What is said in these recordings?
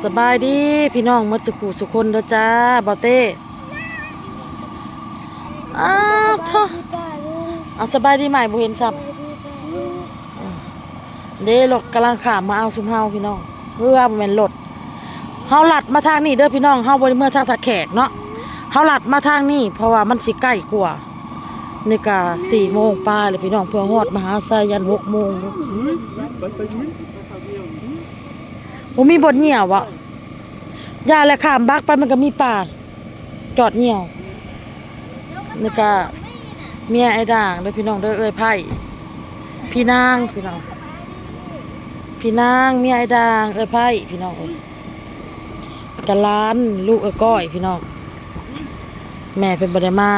ສະບາຍດີພີ່ນ້ອງໝົດສູ່ຄູ່ສູ່ຄົນເດີຈ້າ ບ່າວເຕ້. ອ້າວ ໂທ້ ສະບາຍດີປ້າລຸງ ອ້າວ ສະບາຍດີໃໝ່ ບໍ່ເຫັນຊ້ຳ. ສະບາຍດີປ້າລຸງ. ເດ້ ລົດກຳລັງຂ້າມມາເອົາຊຸມເຮົາພີ່ນ້ອງ ເຮືອ ບໍ່ແມ່ນລົດ. ເຮົາລັດມາທາງນີ້ເດີພີ່ນ້ອງ ເຮົາບໍ່ໄດ້ເມືອທາງທ່າແຂກເນາະ ເຮົາລັດມາທາງນີ້ ເພາະວ່າມັນຊິໃກ້ກວ່າ. ນີ້ກະສີ່ໂມງປາຍແລ້ວພີ່ນ້ອງ ເພື່ອຮອດມະຫາໄຊຍັນຫົກໂມງ. ບໍ່ມີບ່ອນຍ່ຽວບໍ? ຢ່າແຫຼະ ຂ້າມບັກໄປມັນກະມີປ່າຈອດຍ່ຽວ. ນີ້ກະເມຍອ້າຍດ່າງເດີພີ່ນ້ອງເດີ ເອື້ອຍໄພ້ ພີ່ນາງພີ່ນ້ອງ ພີ່ນາງ ເມຍອ້າຍດ່າງ ເອື້ອຍໄພ້ພີ່ນ້ອງເອີຍ. ກະຫຼານລູກເອື້ອຍກ້ອຍພີ່ນ້ອງ ແມ່ເພິ່ນບໍ່ໄດ້ມາ.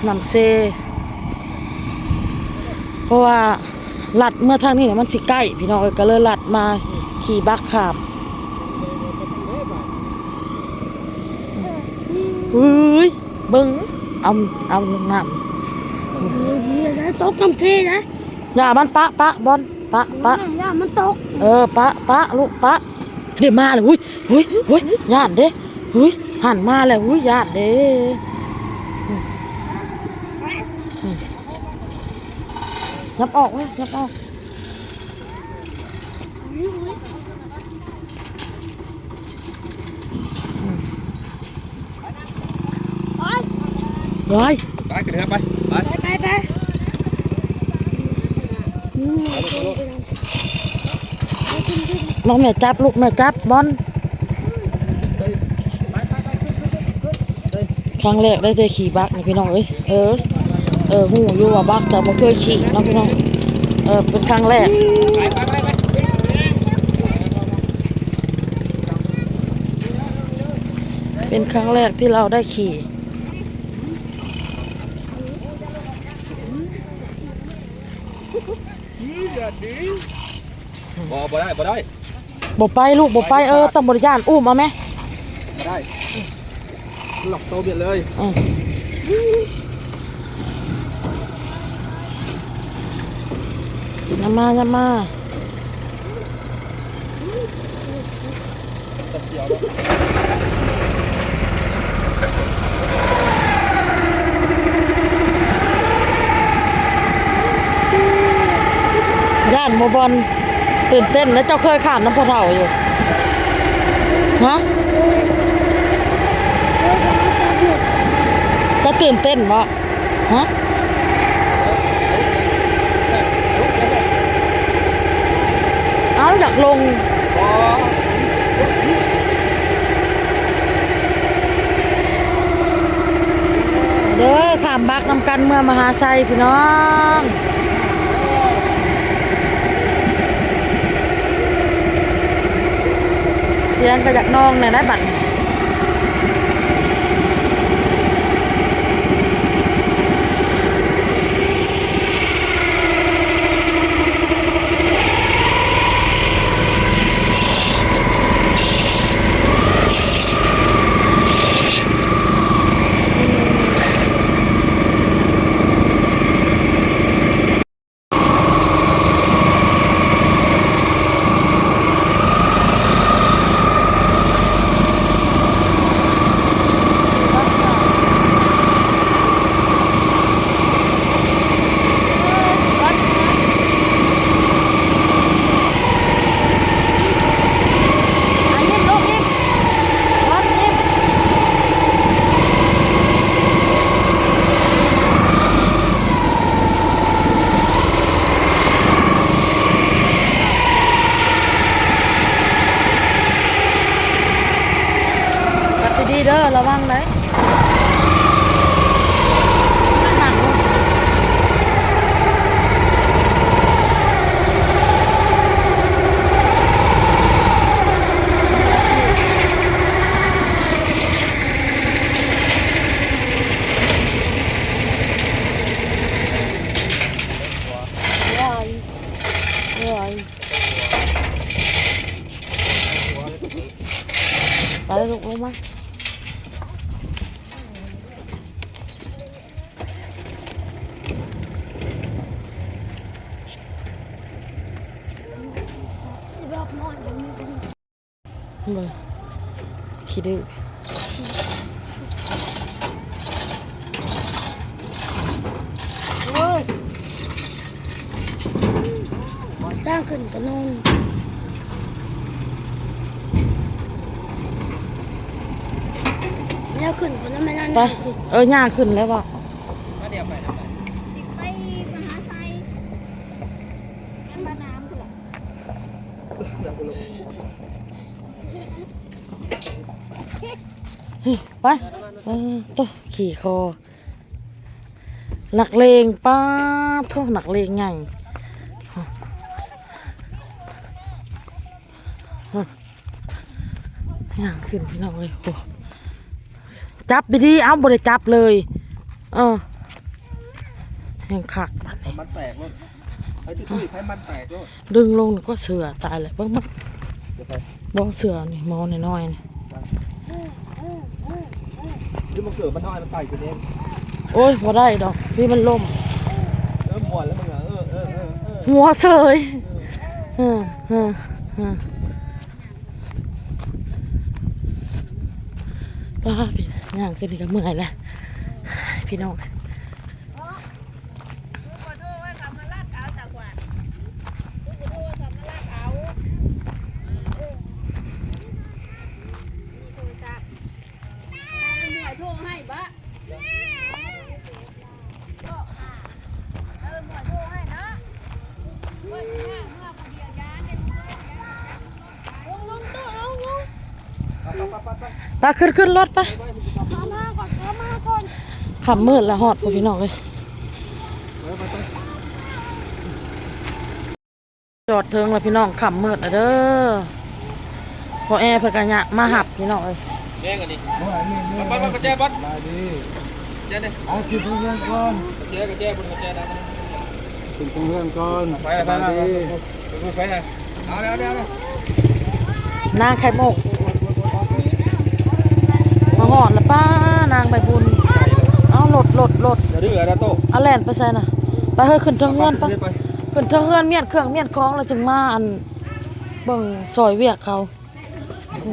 ນ້ຳເຊ ເພາະວ່າລັດເມືອທາງນີ້ມັນຊິໃກ້ພີ່ນ້ອງເອີຍ ກະເລີຍລັດມາຂີ່ບັກຂ້າມ. ເຮີ້ຍ ເບິ່ງ ເອົາ ເອົາລົງນ້ຳ. ເອີ ຢ່າຕົກນ້ຳເຊນະ. ຢ່າມັນ ປະ ປະ ບອນ ປະ ປະ ຢ່າມັນຕົກ. ເອີ ປະ ປະ ລູກ ປະ. ເດ້ ມາແລ້ວ ຫຸຍ ຫຸຍ ຫຸຍ ຢ້ານເດ້. ຫຸຍ ຫັ້ນມາແລ້ວ ຫຸຍ ຢ້ານເດ້. ອືມ ອືມ ຫຍັບອອກເວີຍ ຫຍັບອອກ. ໄປ ໄປ ໄປ ຂຶ້ນເຮືອໄປ ໄປ ໄປ ໄປ ໄປ ອືມ ມາ ແມ່ຈັບ ລູກ ແມ່ຈັບ ບອນ. ຄັ້ງແລກໄດ້ແຕ່ຂີ່ບັກນີ້ພີ່ນ້ອງເອີຍ. ເອີ ເອີ ຮູ້ຢູ່ວ່າບັກ ແຕ່ບໍ່ເຄີຍຂີ່ເນາະພີ່ນ້ອງ. ເອີ ເປັນຄັ້ງແລກ ເປັນຄັ້ງແລກທີ່ລາວໄດ້ຂີ່. ບໍ່ ບໍ່ໄດ້ ບໍ່ໄດ້. ບໍ່ໄປລູກ ບໍ່ໄປ. ເອີ ຕ້ອງບໍ່ໄດ້ຢ້ານ ອຸ້ມເອົາແມ. ບໍ່ໄດ້ ມັນລັອກໂຕບຽດເລີຍ. ອືມ ນຳມາ ນຳມາ. ຢ້ານບໍ່ບອນ? ຕື່ນເຕັ້ນນະ. ເຈົ້າເຄີຍຂ້າມນຳພໍ່ເຖົ້າຢູ່? ຮະ? ເຈົ້າຕື່ນເຕັ້ນບໍ່? ຮະ? ເອົ້າ ຢາກລົງ. ເດີ ຂ້າມບັກນຳກັນເມືອມະຫາໄຊພີ່ນ້ອງ. ສຽງກະຢາກນອງແດ່ໄດ໋ບັດນີ້. ຂັບດີໆເດີ ລະວັງເດີ. ໄປລູກ ລົງມາ. ເບິ່ງ ຂີ້ດື້. ທາງຂຶ້ນກະໂນນ ແນວຂຶ້ນພຸ້ນນະ ແມ່ນ ໄປ ທາງຂຶ້ນ ເອີ ຍ່າງຂຶ້ນແລ້ວເບາະ. ມາດຽວໄປທາງໃດ? ຊິໄປມະຫາໄຊ ແມ່ນບ້ານນ້ຳພຸ້ນລະ. ໄປ ເອີ ໂຕ ຂີ່ຄໍ ນັກເລງ ປາໂທ ນັກເລງໃຫຍ່ ຍ່າງຂຶ້ນພີ່ນ້ອງເອີຍ. ໂອ້ ຈັບດີໆ ເອົ້າ ບໍ່ໄດ້ຈັບເລີຍ ເອີ ແຮງຄັກບາດນີ້ ມັນແຕກໂລດ. ໄປຕຸ້ຍໆ ໃຫ້ມັນແຕກໂລດ ດຶງລົງກໍເສື້ອຕາຍແລ້ວ. ເບິ່ງ ເບິ່ງ ດຽວໄປ ບໍ່ເສື້ອນີ້ ໝໍນ້ອຍໆນີ້ ຫຼືມັນເກີດມັນນ້ອຍ ມັນໄຕ່ຂຶ້ນເອງ. ໂອ້ຍ ບໍ່ໄດ້ດອກ ນີ້ມັນລົ້ມ. ເອີ ມ່ວນແລ້ວມຶງອະ ເອີ ເອີ ເອີ ເອີ ຫົວເສີຍ ເອີ ເອີ ເອີ ເອີ ປ້າ ຍ່າງຂຶ້ນນີ້ກໍເມື່ອຍແລ້ວພີ່ນ້ອງ. ເອີ ມີໂທລະສັບ ໃຫ້ເອື້ອຍໂທໃຫ້ບະ ເອີ ເອື້ອຍໂທໃຫ້ເນາະ. ເອີ ເມື່ອ ເມື່ອຜູ້ດຽວ ຢ່າເຮັດເມື່ອຍ ຢ່າ ລົງ ລົງ ໂຕ ເອົາ ລົງ. ໄປ ໄປ ໄປ ໄປ ໄປ ຂຶ້ນ ຂຶ້ນລົດໄປ ເອົາມາກ່ອນ ເອົາມາກ່ອນ. ຄ່ຳມືດແລ້ວ ຮອດພຸ້ນພີ່ນ້ອງເອີຍ ໄປ ໄປ ໄປ. ຈອດເຖິງແລ້ວພີ່ນ້ອງ ຄ່ຳມືດແລ້ວເດີ. ພໍ່ແອເພິ່ນກະຍະມາຮັບພີ່ນ້ອງເອີຍ ແມ່ງອັນນີ້ ມາປັດ ມາກະແຈບັດ ມາດີ ແຈນີ້ ເອົາຂຶ້ນເຮືອນກ່ອນ ກະແຈ ກະແຈ ເພິ່ນກະແຈນຳ ຂຶ້ນເຮືອນກ່ອນ ໄປ ໄປ ໄປ ໄປ ໄປ ເອົາແລ້ວ ເອົາແລ້ວ ເອົາແລ້ວ. ນາງໄຂ່ມຸກ ມາຮອດແລ້ວ ປ້າ ນາງໃບບຸນ ເອົາ ລົດ ລົດ ລົດ ຢ່າດື້ນະໂຕ ອາ ແລ່ນໄປໃສນະ ໄປເຮີ້ ຂຶ້ນເທິງເຮືອນໄປ ຂຶ້ນເທິງເຮືອນ ມ້ຽນເຄື່ອງມ້ຽນຂອງ ແລ້ວຈຶ່ງມາ ອັນ ເບິ່ງຊ່ອຍວຽກເຂົາ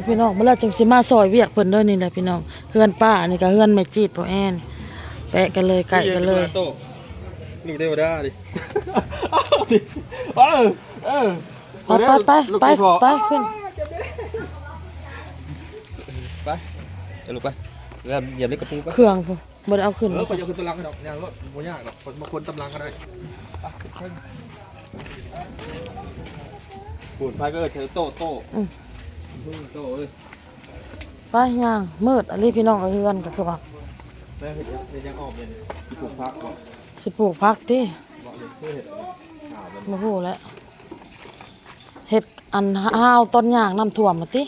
ພີ່ນ້ອງ ມາແລ້ວຈຶ່ງຊິມາຊ່ອຍວຽກເພິ່ນເດີ. ນີ້ແຫຼະພີ່ນ້ອງ ເຮືອນປ້າ ອັນນີ້ກະເຮືອນແມ່ຈີດພໍ່ແອນ ແປະກັນເລີຍ ໃກ້ກັນເລີຍ ລູກເທວະດານີ້ ເອີ ເອີ ໄປ ໄປ ໄປ ໄປ ຂຶ້ນ ໄປ ເອີ ລູກໄປ ຢຽບເລັກກະປູໄປ ເຄື່ອງພຸ້ນ ບໍ່ໄດ້ເອົາຂຶ້ນ ເອີ ຂ້ອຍຈະເອົາຂຶ້ນຕາຫຼັງດອກ ຍ່າງໂລດ ບໍ່ຍາກດອກ ຂ້ອຍມາຄົນຕາຫຼັງກະໄດ້ ໄປ ຂຶ້ນ ປູນໄປ ເອີ ເທີໂຕ ໂຕ ອືມ ໂຕເອີຍ ໄປ ຍ່າງ ມືດອີ່ຫຼີພີ່ນ້ອງເອີຍ ເຮືອນກະຄືວ່າ ແມ່ເຮັດຫຍັງ ເຮັດຫຍັງອອກເດນີ້ ຊິປູກຜັກບໍ ຊິປູກຜັກຕິ ບໍ່ເຄີຍເຮັດ ບໍ່ຮູ້ແຫຼະ ເຮັດອັນ ຮາວຕອນຍ່າງນ້ຳຖ້ວມຫັ້ນຕິ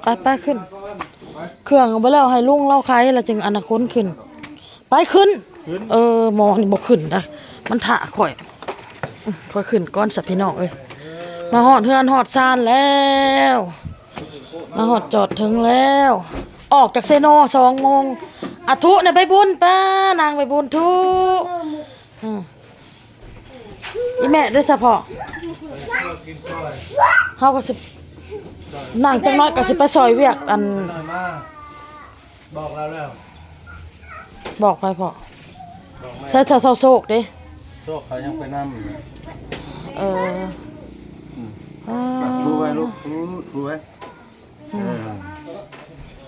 ໄປ ໄປ ຂຶ້ນ ເຄື່ອງເອົາໄປແລ້ວ ໃຫ້ລຸງລາວໄຂ ແລ້ວຈຶ່ງອັນນະຂົນຂຶ້ນ ໄປ ຂຶ້ນ ຂຶ້ນ ເອີ ໝໍນີ້ບໍ່ຂຶ້ນນະ ມັນຖ້າຂ້ອຍ ຂ້ອຍຂຶ້ນກ່ອນຊະພີ່ນ້ອງເອີຍ ມາຮອດເຮືອນຮອດຊານແລ້ວ ມາຮອດຈອດເຖິງແລ້ວ ອອກຈາກເຊໂນສອງໂມງ ອາ ທຸແດ່ໃບບຸນ ປ້າ ນາງໃບບຸນ ທຸ ອືມ ອີແມ່ເດ້ສະເພາະ ເຮົາກະຊິ ນັ່ງຈັກໜ້ອຍກະຊິໄປຊ່ອຍວຽກ ອັນ ບອກລາວແລ້ວ ບອກໃຜພໍ່ ບອກແມ່ ໃສ່ເຖົ້າ ເຖົ້າໂຊກເດ້ ໂຊກເຂົາຍັງໄປນຳ ເອີ ອືມ ອ່າ ຖືໄວ້ລູກ ຖື ຖືໄວ້ ອືມ ເອີ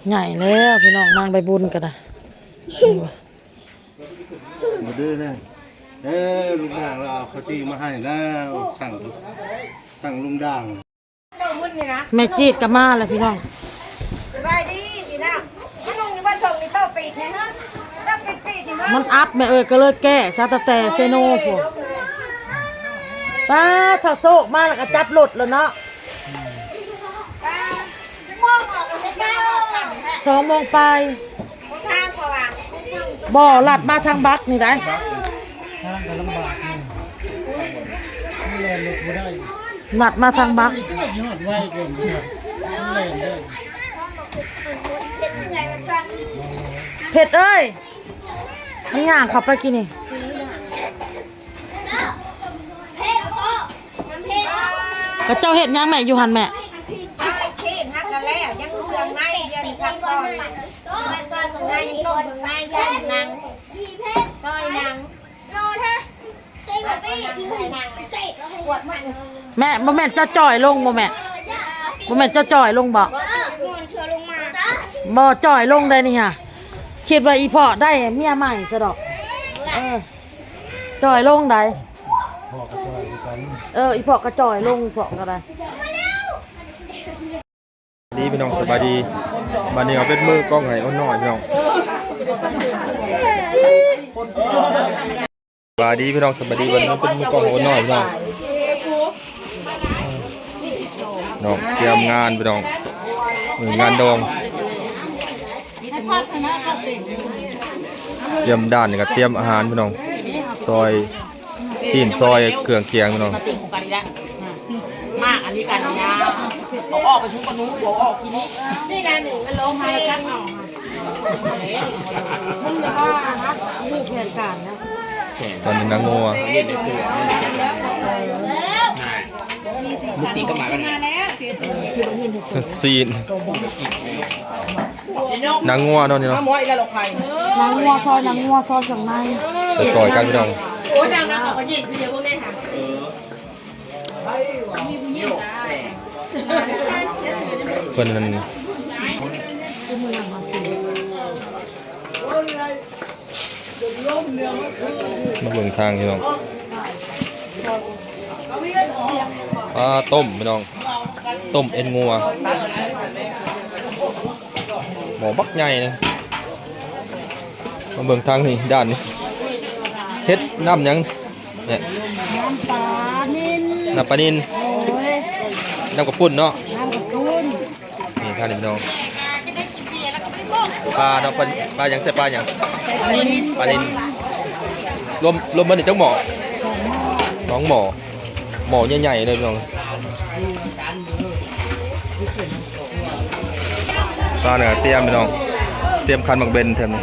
ໃຫຍ່ແລ້ວພີ່ນ້ອງ ນາງໃບບຸນກະໄດ້ ບໍ່ດື້ເດ້ ເອີ ລຸງດ່າງລາວເອົາເຂົ້າຈີ່ມາໃຫ້ແລ້ວ ສັ່ງ ສັ່ງລຸງດ່າງ ແມ່ຈີດກະມາແລ້ວພີ່ນ້ອງ ສະບາຍດີພີ່ນ້ອງ ມານຸ່ງຢູ່ບ້ານສົ່ງນີ້ ໂຕປີກນີ້ເນາະ ໂຕປີກໆນີ້ເນາະ ມັນອັບແມ່ເອີຍ ກະເລີຍແກ້ຊະ ຕັ້ງແຕ່ເຊໂນພຸ້ນ ປ້າ ຖ້າໂຊກມາແລ້ວກະຈັບລົດແລ້ວເນາະ. ສອງໂມງປາຍ ບໍ່ ລັດມາທາງບັກນີ້ໄດ໋ ທາງກະລຳບາກ ມັນແລ່ນລົດບໍ່ໄດ້ ລັດມາທາງບັກ ເພັດເອີຍ ມັນຍ່າງເຂົ້າໄປກີ້ນີ້ ເຂົາເຈົ້າເຮັດຫຍັງແມ່ ຢູ່ຫັ້ນແມ່? ມາຊ່ອຍເບິ່ງນາຍ ຕົ້ມເບິ່ງນາຍ ຊ່ອຍນາງ ຊ່ອຍນາງ ແມ່ບໍ່ແມ່ນເຈົ້າຈ່ອຍລົງບໍ່ແມ່? ບໍ່ແມ່ນເຈົ້າຈ່ອຍລົງບໍ່? ບໍ່ ຈ່ອຍລົງໄດ້ນີ້ຫະ. ຄິດວ່າອີ່ພໍ່ໄດ້ເມຍໃໝ່ຊະດອກ. ເອີ ຈ່ອຍລົງໃດ. ເອີ ອີ່ພໍ່ກໍຈ່ອຍລົງ ພໍ່ກໍໄດ້. ດີພີ່ນ້ອງ ສະບາຍດີ. ບາດນີ້ເອົາເປັນມືກ້ອງໃຫ້ໂອນ້ອຍພີ່ນ້ອງ. ສະບາຍດີພີ່ນ້ອງ ສະບາຍດີ. ບາດນີ້ເປັນມືກ້ອງໂອນ້ອຍພີ່ນ້ອງ. ນ້ອງຕຽມງານພີ່ນ້ອງ ເອີ ງານດອງ. ຕຽມດ້ານນີ້ກໍຕຽມອາຫານພີ່ນ້ອງ ຊອຍຊີ້ນ ຊອຍເຄື່ອງຄຽງພີ່ນ້ອງ. ມາອັນນີ້ກັນນະ ບໍ່ອອກໄປທຸກກັນນູ້ ບໍ່ອອກທີ່ນີ້ ນີ້ນະ ນີ້ມັນລົງມາແລ້ວກັນເອົາ ມັນວ່ານະ ມີແຜນການນະ. ຕອນນີ້ນາງງົວ ຊີ້ນ ນາງງົວເນາະນີ້ເນາະ ນາງງົວ ຊອຍນາງງົວ ຊອຍເຄື່ອງໃນ ຊອຍໆ ກັນພີ່ນ້ອງ. ໂອ້ຍ ນາງ ນາງເຂົາກໍຍິນຄືເດີພວກນີ້ຫາ ເພິ່ນນັ້ນ ມາເບິ່ງທາງພີ່ນ້ອງ. ປາຕົ້ມພີ່ນ້ອງ ຕົ້ມເອັນງົວ ໝໍ້ບັກໃຫຍ່ນະ. ມາເບິ່ງທາງນີ້ ດ້ານນີ້ ເຮັດນ້ຳຫຍັງ? ແມ່ ນ້ຳປານິນ ນ້ຳປານິນ ໂອ້ຍ ນ້ຳກະປຸ້ນເນາະ ນ້ຳກະປຸ້ນ. ນີ້ທາງນີ້ພີ່ນ້ອງ ປາເນາະ ປາ ປາຫຍັງ? ໃສ່ປາຫຍັງ? ປານິນ ປານິນ. ລວມ ລວມເບິດນີ້ຈັກໝໍ້? ສອງໝໍ້ ໝໍ້ໃຫຍ່ໆ ເລີຍພີ່ນ້ອງ. ຕອນນີ້ຕຽມພີ່ນ້ອງ ຕຽມຄັນໝາກເບັນແຖມນີ້.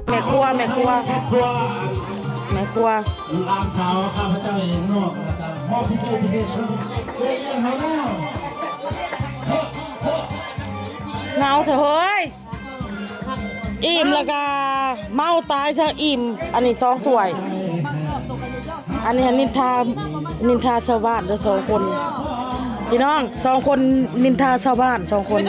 ແມ່ຄົວ ແມ່ຄົວ ແມ່ຄົວ ຫຼານສາວຂ້າພະເຈົ້າເອງເນາະ ແລ້ວກໍມອບພິເສດ ພິເສດເພິ່ນ ເອີຍ ເອີຍ ເຮົາເນາະ ເນາະ ເນາະເຖາະເຮີ້ຍ. ອີ່ມແລ້ວກະເມົາຕາຍຊະ ອີ່ມ ອັນນີ້ສອງຖ້ວຍ ອັນນີ້ນິນທາ ນິນທາຊາວບ້ານເດີສອງຄົນ ພີ່ນ້ອງ ສອງຄົນນິນທາຊາວບ້ານສອງຄົນ